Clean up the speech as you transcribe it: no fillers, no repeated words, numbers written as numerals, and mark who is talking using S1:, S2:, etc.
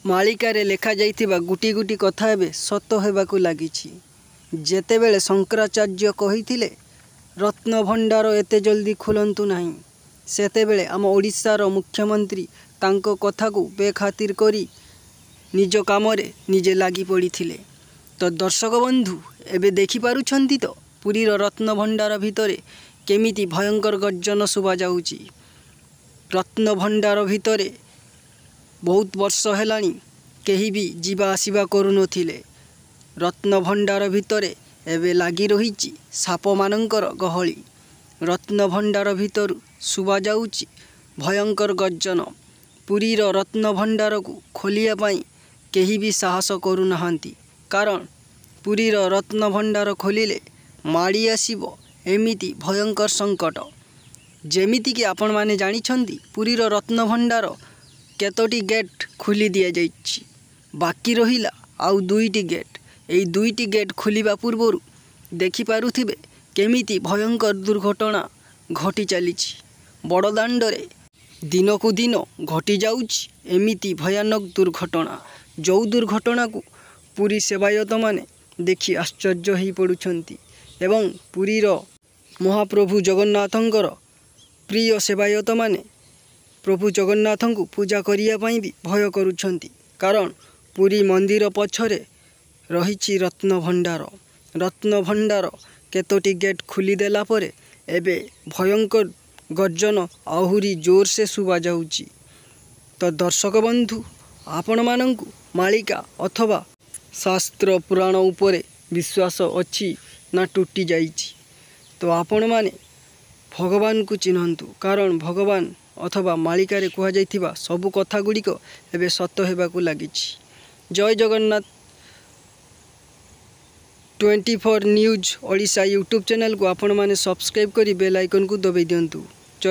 S1: ମାଳିକାରେ ଲେଖାଯାଇଥିବା ଗୋଟି ଗୋଟି କଥା ଏବେ ସତ ହେବାକୁ ଲାଗିଛି। ଯେତେବେଳେ ଶଙ୍କରାଚାର୍ଯ୍ୟ କହିଥିଲେ ରତ୍ନଭଣ୍ଡାର ଏତେ ଜଲ୍ଦି ଖୋଲନ୍ତୁ ନାହିଁ, ସେତେବେଳେ ଆମ ଓଡ଼ିଶାର ମୁଖ୍ୟମନ୍ତ୍ରୀ ତାଙ୍କ କଥାକୁ ବେଖାତିର କରି ନିଜ କାମରେ ନିଜେ ଲାଗି ପଡ଼ିଥିଲେ। ତ ଦର୍ଶକ ବନ୍ଧୁ, ଏବେ ଦେଖିପାରୁଛନ୍ତି ତ ପୁରୀର ରତ୍ନଭଣ୍ଡାର ଭିତରେ କେମିତି ଭୟଙ୍କର ଗର୍ଜନ ଶୁଭାଯାଉଛି। ରତ୍ନଭଣ୍ଡାର ଭିତରେ ବହୁତ ବର୍ଷ ହେଲାଣି କେହି ବି ଯିବା ଆସିବା କରୁନଥିଲେ। ରତ୍ନଭଣ୍ଡାର ଭିତରେ ଏବେ ଲାଗି ରହିଛି ସାପମାନଙ୍କର ଗହଳି। ରତ୍ନଭଣ୍ଡାର ଭିତରୁ ଶୁଭାଯାଉଛି ଭୟଙ୍କର ଗର୍ଜନ। ପୁରୀର ରତ୍ନଭଣ୍ଡାରକୁ ଖୋଲିବା ପାଇଁ କେହି ବି ସାହସ କରୁନାହାନ୍ତି, କାରଣ ପୁରୀର ରତ୍ନଭଣ୍ଡାର ଖୋଲିଲେ ମାଡ଼ି ଆସିବ ଏମିତି ଭୟଙ୍କର ସଙ୍କଟ। ଯେମିତିକି ଆପଣମାନେ ଜାଣିଛନ୍ତି, ପୁରୀର ରତ୍ନଭଣ୍ଡାର କେତୋଟି ଗେଟ୍ ଖୋଲି ଦିଆଯାଇଛି, ବାକି ରହିଲା ଆଉ 2ଟି ଗେଟ୍। ଏଇ 2ଟି ଗେଟ୍ ଖୋଲିବା ପୂର୍ବରୁ ଦେଖିପାରୁଥିବେ କେମିତି ଭୟଙ୍କର ଦୁର୍ଘଟଣା ଘଟି ଚାଲିଛି ବଡ଼ଦାଣ୍ଡରେ। ଦିନକୁ ଦିନ ଘଟିଯାଉଛି ଏମିତି ଭୟାନକ ଦୁର୍ଘଟଣା, ଯେଉଁ ଦୁର୍ଘଟଣାକୁ ପୁରୀ ସେବାୟତମାନେ ଦେଖି ଆଶ୍ଚର୍ଯ୍ୟ ହୋଇପଡ଼ୁଛନ୍ତି ଏବଂ ପୁରୀର ମହାପ୍ରଭୁ ଜଗନ୍ନାଥଙ୍କର ପ୍ରିୟ ସେବାୟତମାନେ ପ୍ରଭୁ ଜଗନ୍ନାଥଙ୍କୁ ପୂଜା କରିବା ପାଇଁ ବି ଭୟ କରୁଛନ୍ତି, କାରଣ ପୁରୀ ମନ୍ଦିର ପଛରେ ରହିଛି ରତ୍ନଭଣ୍ଡାର। ରତ୍ନଭଣ୍ଡାର କେତୋଟି ଗେଟ୍ ଖୋଲିଦେଲା ପରେ ଏବେ ଭୟଙ୍କର ଗର୍ଜନ ଆହୁରି ଜୋରସେ ଶୁଭାଯାଉଛି। ତ ଦର୍ଶକ ବନ୍ଧୁ, ଆପଣମାନଙ୍କୁ ମାଳିକା ଅଥବା ଶାସ୍ତ୍ର ପୁରାଣ ଉପରେ ବିଶ୍ୱାସ ଅଛି ନା ତୁଟି ଯାଇଛି? ତ ଆପଣମାନେ ଭଗବାନଙ୍କୁ ଚିହ୍ନନ୍ତୁ, କାରଣ ଭଗବାନ ଅଥବା ମାଳିକାରେ କୁହାଯାଇଥିବା ସବୁ କଥା ଗୁଡ଼ିକ ଏବେ ସତ ହେବାକୁ ଲାଗିଛି। ଜୟ ଜଗନ୍ନାଥ। 24 ନ୍ୟୁଜ୍ ଓଡ଼ିଶା ୟୁଟ୍ୟୁବ୍ ଚ୍ୟାନେଲକୁ ଆପଣମାନେ ସବସ୍କ୍ରାଇବ୍ କରି ବେଲ୍ ଆଇକନ୍କୁ ଦବାଇ ଦିଅନ୍ତୁ।